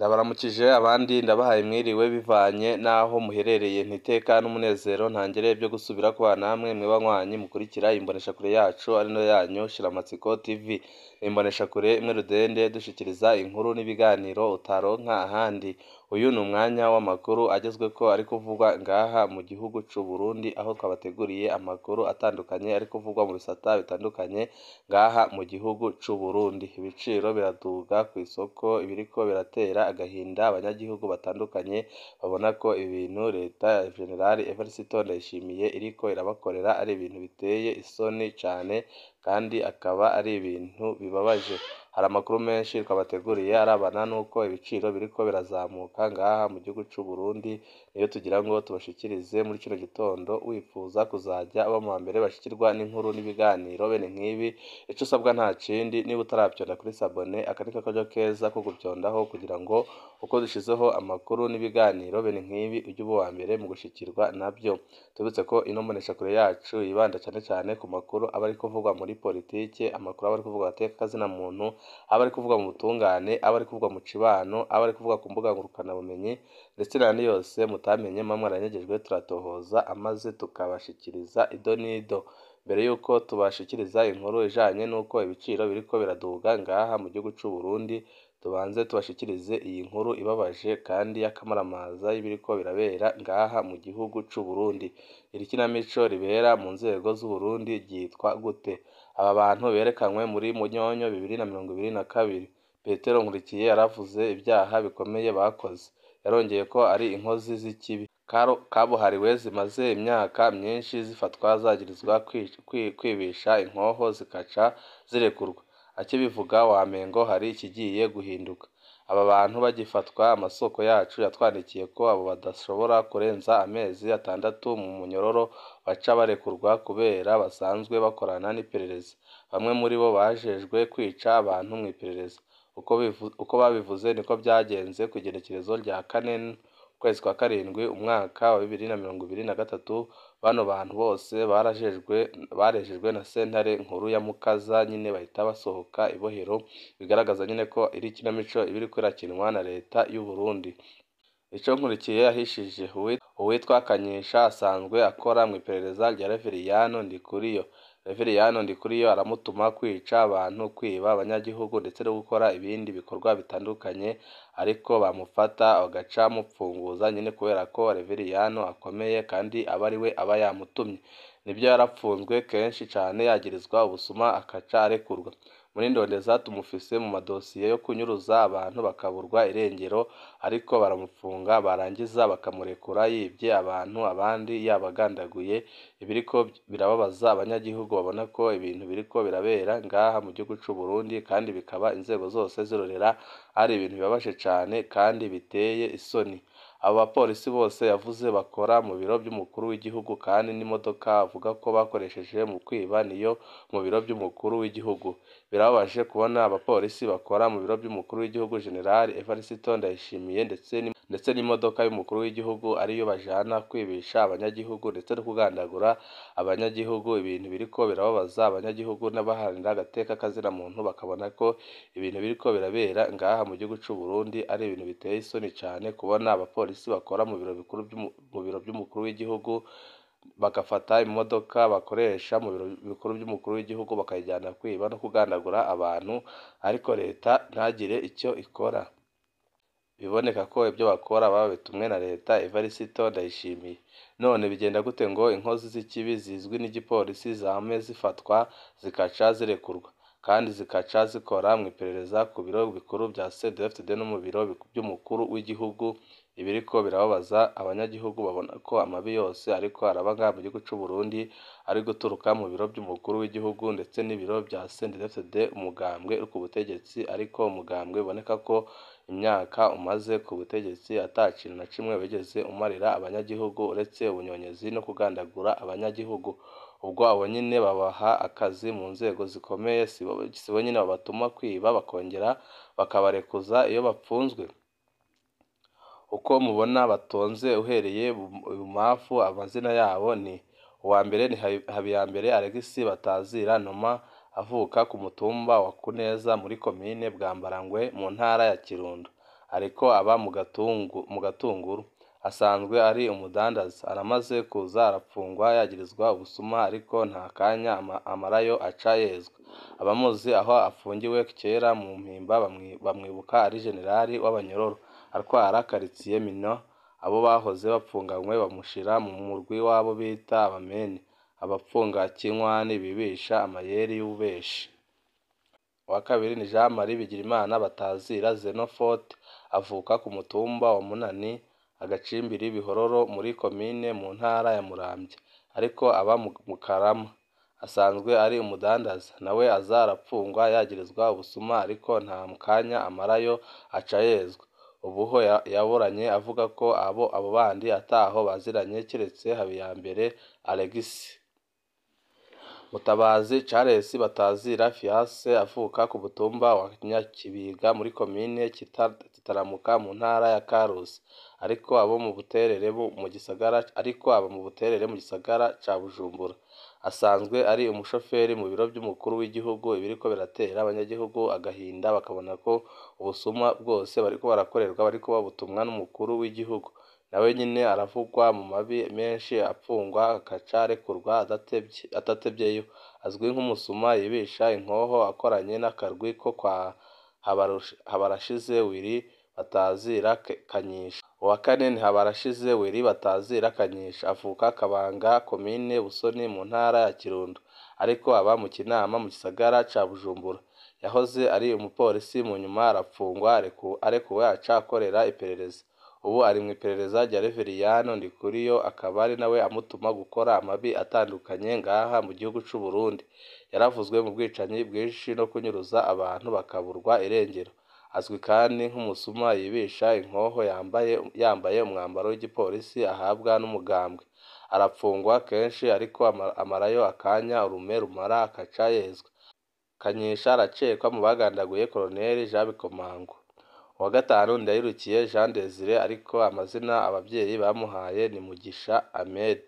Ndabaramukije abandi ndabahaye mwiriwe bivanye n'aho muherereye, ntiteka n'umunezero ntangere byo gusubira kubana namwe mwe banywanyi mukurikira imboneshakure yacu ari no yanyu Shiramatsiko TV. Imboneshakure imwe rudende dushikiriza inkuru n'ibiganiro utaronka ahandi. Uyu ni umwanya w'amakuru agezweko ari kuvugwa ngaha mu gihugu c'u Burundi, aho twabateguriye amakuru atandukanye ari kuvugwa mu bisata bitandukanye ngaha mu gihugu c'u Burundi. Ibiciro biraduga kw'isoko, ibiriko biratera agahinda abanyagihugu batandukanye babona ko ibintu leta ya General Evariste Ndayishimiye iriko irabakorera ari ibintu biteye isoni cane kandi akaba ari ibintu bibabaje. Hari amakuru menshi twabateguriye arabana n'uko ibiciro biriko birazamuka ngaha mu gihugu c'u Burundi, niyo tugira ngo tubashikirize muri kino gitondo. Wipfuza kuzaja uba mu bambere bashikirwa n'inkuru n'ibiganiro bene nk'ibi, ico usabwa nta kindi, niba utaravyonda kuri sabone, aka niko karyo keza ko guvyondaho kugira ngo uko dushizeho amakuru n'ibiganiro bene nk'ibi uje uba uwambere mu gushikirwa navyo. Tubibutse ko ino mboneshakure yacu yibanda cane cane ku makuru aba ari kuvugwa muri politike, amakuru aba ari kuvugwa agateka kazina muntu, aba ari kuvugwa mu butungane, aba ari kuvugwa mu cibano, aba ari kuvugwa ku mbuga ngurukanabumenyi, ndetse n'ayandi yose mutamenye muba mwaranyegejwe turatohoza amaze tukabashikiriza ido n'ido. Mbere yuko tubashikiriza inkuru ijanye n'uko ibiciro biriko biraduga ngaha mu gihugu c'u Burundi, tubanze tubashikirize iyi nkuru ibabaje kandi y'akamaramaza y'ibiriko birabera ngaha mu gihugu c'u Burundi. Iri kinamico ribera mu nzego z'Uburundi ryitwa gute? Aba bantu berekanywe muri Munyonyo 2022. Petero Nkurikiye yaravuze ibyaha bikomeye bakoze, yarongeye ko ari inkozi z'ikibi kabuhariwe zimaze imyaka myinshi zifatwa zagirizwa kwibisha inkoho zikaca zirekurwa. Akibivuga wamengo hari ikigiye guhinduka. Aba bantu bagifatwa, amasoko yacu yatwandikiye ko abo badashobora kurenza amezi 6 mu munyororo baca barekurwa kubera basanzwe bakorana n'iperereza. Bamwe muri bo bajejwe kwica abantu mw'iperereza. Uko babivuze niko vyagenze kw'igenekerezo rya 4 ukwezi kwa 7 umwaka wa 2023, bano bantu bose barejejwe na sentare nkuru ya Mukaza nyene bahita basohoka ibohero, bigaragaza nyene ko iri kinamico iba iriko irakinwa na leta y'u Burundi. Ico Nkurikiye yahishije, uwitwa Kanyisha asanzwe akora mw'iperereza rya Reveriyano Ndikuriyo. Reveriyano Ndikuriyo aramutuma kwica abantu, kwiba abanyagihugu ndetse no gukora ibindi bikorwa bitandukanye, ariko bamufata bagaca mupfunguza nyene kubera ko Reveriyano akomeye kandi aba ariwe aba yamutumye. Nivyo yarapfunzwe kenshi cane yagirizwa ubusuma akaca arekurwa. Muri Ndondeza tumufise mu madosiye yo kunyuruza abantu bakaburwa irengero, ariko baramufunga barangiza bakamurekura yivye abantu abandi yabagandaguye. Ibiriko birababaza abanyagihugu babona ko ibintu biriko birabera ngaha mu gihugu c'u Burundi kandi bikaba inzego zose zirorera, ari ibintu bibabaje cane kandi biteye isoni. Abo bapolisi bose yavuze bakora mu biro vy'umukuru w'igihugu kandi n'imodoka avuga ko bakoresheje mu kwiba niyo mu biro vy'umukuru w'igihugu. Birababaje kubona abapolisi bakora mu biro vy'umukuru w'igihugu General Evariste Ndayishimiye ndetse n'imodoka y'umukuru w'igihugu ariyo bajana kwibisha abanyagihugu ndetse no kugandagura abanyagihugu. Ibintu biriko birababaza abanyagihugu n'abaharanira agateka kazina muntu bakabona ko ibintu biriko birabera ngaha mu gihugu c'u Burundi ari ibintu biteye isoni cane, kubona abapolisi bakora mu biro bikuru mu biro vy'umukuru w'igihugu bagafata imodoka bakoresha mu biro bikuru vy'umukuru w'igihugu bakayijana kwiba no kugandagura abantu, ariko leta ntagire ico ikora. Biboneka ko ivyo bakora babitumwe na leta Evariste Ndayishimiye. None bigenda gute ngo inkozi z'ikibi zizwi n'igipolisi zame zifatwa zikaca zirekurwa, kandi zikaca zikora mw'iperereza ku biro bikuru vya CNDD-FDD no mu biro vy'umukuru w'igihugu? Ibiriko birababaza abanyagihugu babona ko amabi yose ariko araba ngaha mu gihugu c'u Burundi ari guturuka mu biro vy'umukuru w'igihugu ndetse n'ibiro vya CNDD-FDD, umugambwe uri ku butegetsi, ariko umugambwe biboneka ko imyaka umaze ku butegetsi ata kintu na kimwe wigeze umarira abanyagihugu uretse ubunyonyezi no kugandagura abanyagihugu. Ubwo abo nyene babaha akazi mu nzego zikomeye, sibo nyene babatuma kwiba bakongera bakabarekuza iyo bapfunzwe? Uko mubona batonze uhereye ibumpamfu, amazina yabo ni: uwa mbere ni Habiyambere Alexis Batazira Noma, avuka ku mutumba wa Kuneza muri komine Bwambarangwe mu ntara ya Kirundo. ariko aba mu Gatunguru. Asanzwe ari umudandaza, aramaze kuza arapfungwa yagirizwa ubusuma ariko nta kanya amarayo aca yezwa. Abamuzi aho afungiwe kera mu Mpimba bamwibuka ari generali w'abanyororo, atwara karitsiye Mino. Abo bahoze bapfunganywe bamushira mu murwi w'abo bita abameni, abapfungakinkwani bibisha amayeri y'ububeshi. Uwa kabiri ni Jean Marie Bigirimana batazira Zenofote, avuka ku mutumba wa Munani, agacimbiri Bihororo muri komine mu ntara ya Muramvya, ariko aba mu Karama. Asanzwe ari umudandaza, nawe aza arapfungwa yagirizwa ubusuma ariko nta kanya amarayo aca yezwa. Ubu ho yaburanye avuga ko abo bandi ataho baziranye kiretse Habiyambere Alegisi. Mutabazi Charles batazira Fiase avuka ku mutumba wa Nyakibiga muri komine Gitaramuka mu ntara ya Karusi, ariko abo mu Buterere mu gisagara ariko aba mu Buterere mu gisagara ca Bujumbura. Asanzwe ari umushoferi mu biro by'umukuru w'igihugu. Ibiriko biratera abanyagihugu agahinda bakabona ko ubusuma bwose bariko barakorerwa bariko babutumwa n'umukuru w'igihugu. Nawe nyine aravugwa mu mabi menshi, apfungwa agaca arekurwa adatevyeyo. Azwi nk'umusuma yibisha inkoho akoranye n'akarwi ko kwa Habarashize Willy batazira Kanyisha. Uwa kane ni Habarashize Willy batazira Kanyisha, avuka Kabanga komine Busoni mu ntara ya Kirundo, ariko aba mu Kinama mu gisagara ca Bujumbura. Yahoze ari umupolisi, mu nyuma arapfungwa arekuwe aca akorera iperereza. Ubu ari mu iperereza rya Reveriyano Ndikuriyo, akaba ari nawe amutuma gukora amabi atandukanye ngaha mu gihugu c'u Burundi. Yaravuzwe mu bwicanyi bwinshi no kunyuruza abantu bakaburwa irengero. Azwi kandi nk'umusuma yibisha inkoho yambaye umwambaro w'igipolisi ahabwa n'umugambwe. Arapfungwa kenshi ariko amarayo akanya urume rumara akaca yezwa. Kanyisha aracekwa mu bagandaguye Koloneli Jean Bikomango. Uwa gatanu Ndayirukiye Jean Desire, ariko amazina abavyeyi bamuhaye ni Mugisha Ahmed.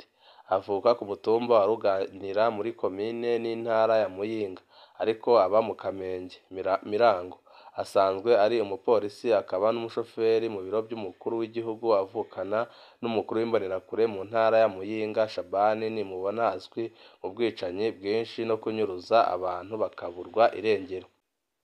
Avuka ku mutumba wa Ruganira muri komine n'intara ya Muyinga, ariko aba mu Kamenge Mirango. Asanzwe ari umupolisi akaba n'umushoferi mu biro by'umukuru w'igihugu, avukana n'umukuru w'imbonerakure mu ntara ya Muyinga Shabani Nimubona, azwi mu bwicanyi bwinshi no kunyuruza abantu bakaburwa irengero.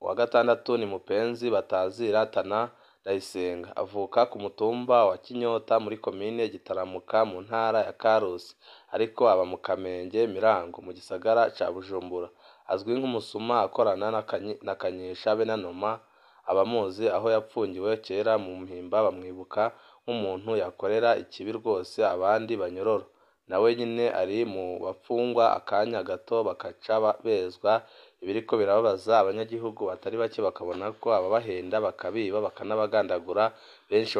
Uwa gatandatu ni Mupenzi batazira Tana Ndayisenga, avuka ku mutumba wa Kinyota muri komine Gitaramuka mu ntara ya Karusi, ariko aba mu Kamenge Mirango mu gisagara ca Bujumbura. Azwi nk'umusuma akorana na Kanyisha be na Noma. Abamuzi aho yapfungiwe kera mu Mpimba bamwibuka nk'umuntu yakorera ikibi rwose abandi banyororo. Nawe nyine ari mu bapfungwa akanya gato bakaca bezwa. Ibiriko birababaza abanyagihugu batari bake bakabona ko ababahenda bakabiba bakanabagandagura benshi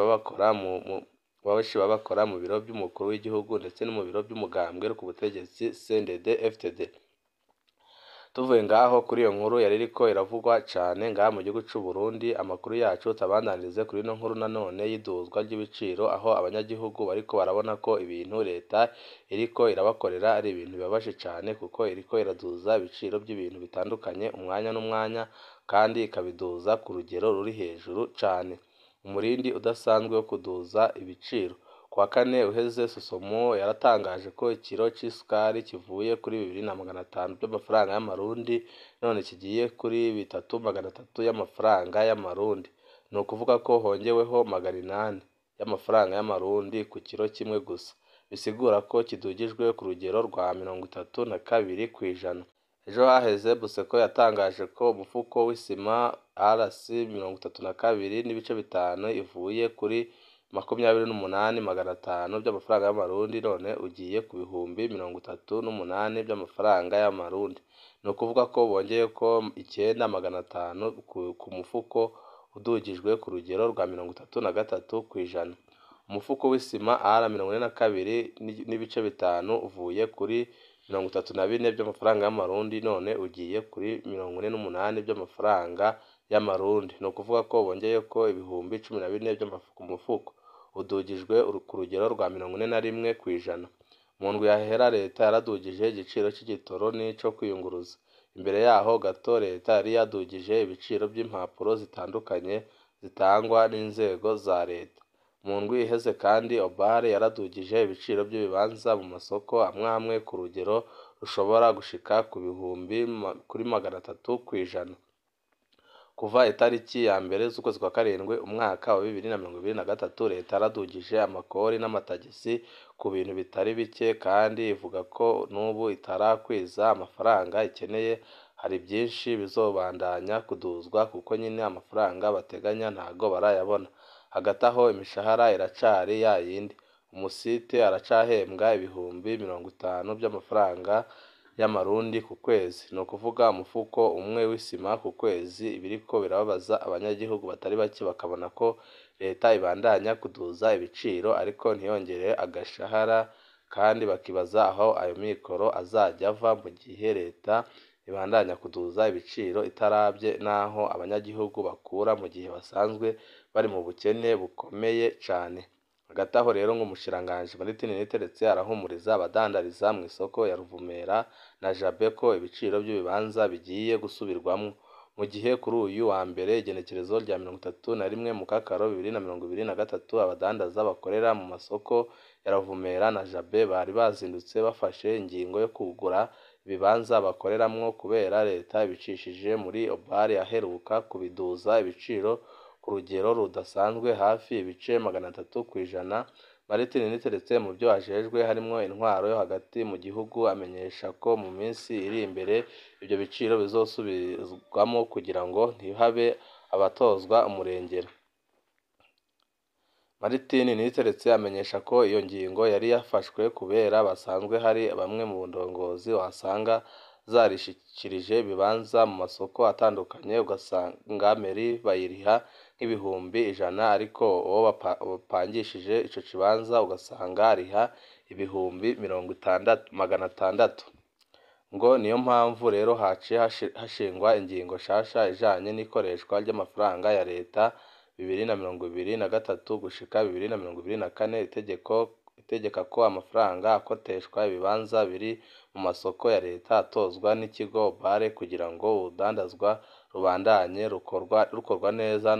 babakora mu biro by'umukuru w'igihugu ndetse no mu biro by'umugambwe ku butegetsi CNDD FDD. Tuvuye ngaho kuri iyo nkuru yari iriko iravugwa cane ngaha mu gihugu c'u Burundi, amakuru yacu tabandanirize kuri ino nkuru nanone y'iduzwa ry'ibiciro, aho abanyagihugu bariko barabona ko ibintu leta iriko irabakorera ari ibintu bibabaje cane, kuko iriko iraduza ibiciro by'ibintu bitandukanye umwanya n'umwanya, kandi ikabiduza ku rugero ruri hejuru cane. Umurindi udasanzwe wo kuduza ibiciro. Kuwa kane uheze Sosomo yaratangaje ko ikiro c'isukari kivuye kuri 2500 by'amafaranga y'amarundi none kigiye kuri 3300 y'amafaranga y'amarundi. Ni ukuvuga ko hongeweho 800 y'amafaranga y'amarundi ku kiro kimwe gusa. Bisigura ko kidugijwe ku rugero rwa 32%. Ejo haheze Buseko yatangaje ko umufuko w'isima RC 32.5 ivuye kuri 28,500 by'amafaranga y'amarundi none ugiye ku bihumbi 38 by'amafaranga y'amarundi. Ni ukuvuga ko bongeye ko 9,500 ku mufuko udugijwe ku rugero rwa 33%. Umufuko w'isima R 42.5 uvuye kuri 34 by'amafaranga y'amarundi none ugiye kuri 48 by'amafaranga y'amarundi. Ni ukuvuga ko bongeye ko ibihumbi 14 ku mufuko udugijwe ku rugero rwa 41%. Mu ndwi yahera leta yaradugije igiciro c'igitoro n'ico kwiyunguruza. Imbere yaho gato leta yari yadugije ibiciro by'impapuro zitandukanye zitangwa n'inzego za leta. Mu ndwi iheze kandi Obare yaradugije ibiciro by'ibibanza mu masoko amwe amwe ku rugero rushobora gushika ku bihumbi kuri 300%. Kuva itariki ya 1 z'ukwezi kwa 7 umwaka wa 2023, leta yaradugije amakori n'amatagisi ku bintu bitari bike, kandi ivuga ko n'ubu itarakwiza amafaranga ikeneye. Hari byinshi bizobandanya kuduzwa kuko nyine amafaranga bateganya ntago barayabona. Hagati aho imishahara iracari yayindi, umusite aracahembwa 50,000 by'amafaranga y'amarundi ku kwezi, ni ukuvuga umufuko umwe w'isima ku kwezi. Ibiriko birababaza abanyagihugu batari bake, bakabona ko leta ibandanya kuduza ibiciro ariko ntiyongere agashahara, kandi bakibaza aho ayo mikoro azajya ava mu gihe leta ibandanya kuduza ibiciro itaravye n'aho abanyagihugu bakura mu gihe basanzwe bari mu bukene bukomeye cane. Hagati aho rero ngo umushikiranganji Martin Niteretse arahumuriza abadandariza mu isoko ya Ruvumera na Jabe ko ibiciro by'ibibanza bigiye gusubirwamwo, mu gihe kuri uyu wa mbere igenekerezo rya 31 Mukakaro 2023 abadandaza bakorera mu masoko ya Ruvumera na Jabe bari bazindutse bafashe ingingo yo kugura ibibanza bakoreramwo kubera leta ibicishije muri Obare yaheruka kubiduza ibiciro ku rugero rudasanzwe, hafi ibice 300%. Martin Niteretse mu byo ajejwe harimwo intwaro yo hagati mu gihugu amenyesha ko mu minsi iri imbere ibyo biciro bizosubizwamo kugira ngo ntihabe abatozwa umurengera. Martin Niteretse amenyesha ko iyo ngingo yari yafashwe kubera basanzwe hari bamwe mu ndongozi wasanga zarishikirije ibibanza mu masoko atandukanye, ugasanga meri bayiriha nk'100,000 ariko uwo bapangishije ico kibanza ugasanga ariha 600,000. Ngo niyo mpamvu rero haciye hashingwa ingingo nshasha ijanye n'ikoreshwa ry'amafaranga ya leta 2023 gushika 2024, itegeko itegeka ko amafaranga akoteshwa ibibanza biri mu masoko ya leta atozwa n'ikigo Obare kugira ngo urudandazwa rubandanye rukorwa neza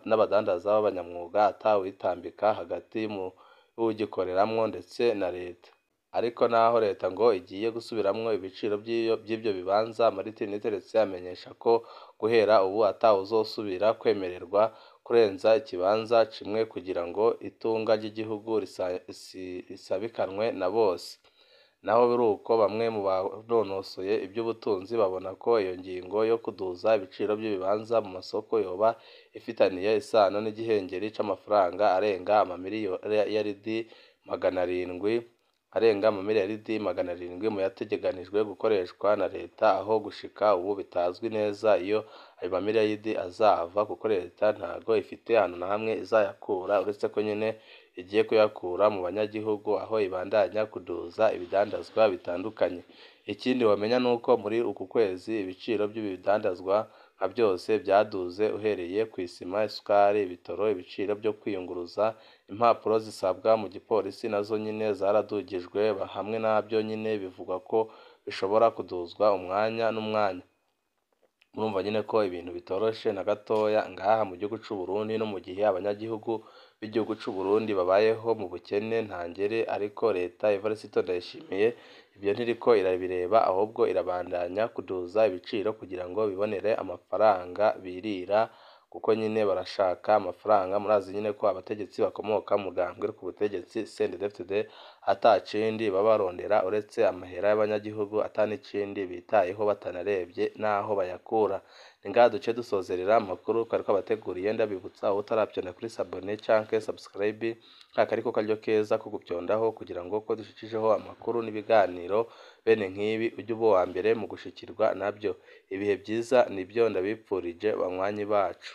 n'abadandaza b'abanyamwuga atawitambika hagati y'uwugikoreramwo ndetse na leta. Ariko naho leta ngo igiye gusubiramwo ibiciro by'ivyo bibanza, Martin Niteretse amenyesha ko guhera ubu atawuzosubira kwemererwa kurenza ikibanza kimwe kugira ngo itunga ry'igihugu risabikanwe na bose. Naho biruko bamwe mu banonosoye ivy'ubutunzi babona ko iyo ngingo yo kuduza ibiciro by'ibibanza mu masoko yoba ifitaniye isano n'igihengeri c'amafaranga arenga amamiliyaridi 700 arenga amamiliyaridi 700 mu yategekanijwe gukoreshwa na leta, aho gushika ubu bitazwi neza iyo ayo mamiliyaridi azava, kuko leta ntago ifite ahantu na hamwe izayakura, uretse ko nyene igiye kuyakura mu banyagihugu aho ibandanya kuduza ibidandazwa bitandukanye. Ikindi wamenya nuko muri uku kwezi ibiciro by'ibidandazwa nka byose byaduze, uhereye ku isima, isukari, ibitoro, ibiciro byo kwiyunguruza, impapuro zisabwa mu gipolisi nazo nyine zaradugijwe, hamwe nabyo nyine bivugwa ko bishobora kuduzwa umwanya n'umwanya. Murumva nyine ko ibintu bitoroshe na gatoya ngaha mu gihugu c'u Burundi, no mu gihe abanyagihugu b'igihugu c'u Burundi babayeho mu bukene ntangere, ariko leta Evariste Ndayishimiye ibyo ntiriko irabireba, ahubwo irabandanya kuduza ibiciro kugira ngo bibonere amafaranga birira, kuko nyine barashaka amafaranga. Murazi nyine ko abategetsi bakomoka mu mugambwe ku butegetsi CNDD-FDD atakindi baba barondera uretse amahera y'abanyagihugu, atanikindi bitayeho batanarebye n'aho bayakura. Ni ngaha duce dusozerera amakuru twari twabateguriye, ndabibutsa utarapyonda kuri sabone canke subscribe, kaka ariko karyo keza ko gupyondaho kugira ngo ko dushikijeho amakuru n'ibiganiro bene nk'ibi ujye uba uwa mbere mu gushikirwa nabyo. Ibihe byiza nibyo ndabipfurije banywanyi bacu.